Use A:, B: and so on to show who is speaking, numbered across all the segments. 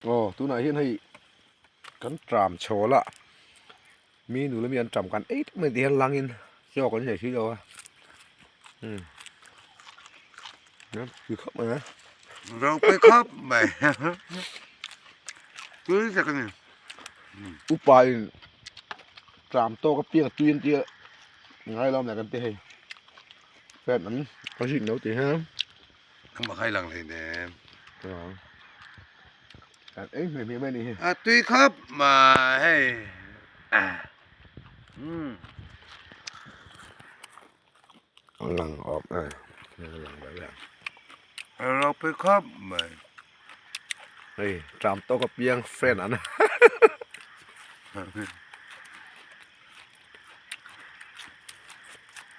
A: Aw tunah hian hei kan tram chhawl a mi nula mi an tram kan ei teuh mai tih hian langin chaw kan nei si lo a umm tui khawp mai a.
B: Ropui khawp mai tui tak a ni.
A: Upa in tram tawk a piang tui an tia ngai lo mai kan ti hei fan an a zin lo tih hian.
B: Nangmah kha i lang hlei nen.
A: Kan ei hmeh hmeh mai a nih hi.
B: A tui khawp mai hei.
A: Lang awm e. Lang ber ber.
B: A ropui khawp mai.
A: Hei tram tawk a piang friend an.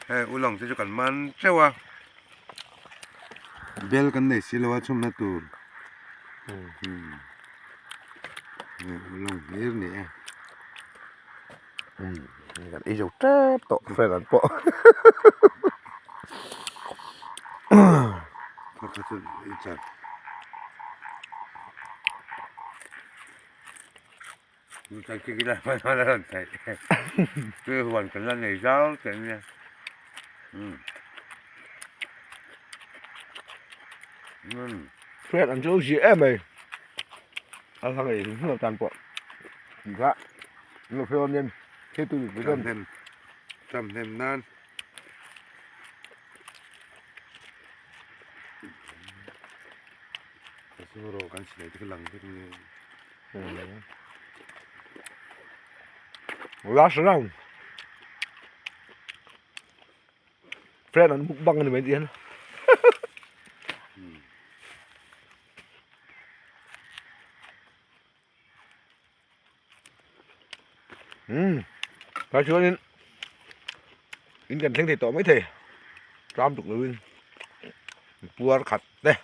B: Hei ulawng te chu kan man teuh a bel kan nei si lo a chhumna tur hei ulawng hlir ni e
A: kan ei zo tep tawh friend an pawh
B: Pakhat chu i chat.
A: Fred an chu zia em mai a hla ngei hrim hrim tan pawh tih kha an lo hre awm thil tu dik
B: ṭam ṭam hnem nan kan silai te kha lang vek mai.
A: Last round. Friend an mukbang ani mai tih hian. Umm tah chuanin in kan thleng thei tawh mai thei tlam tuk lovin puar khat te.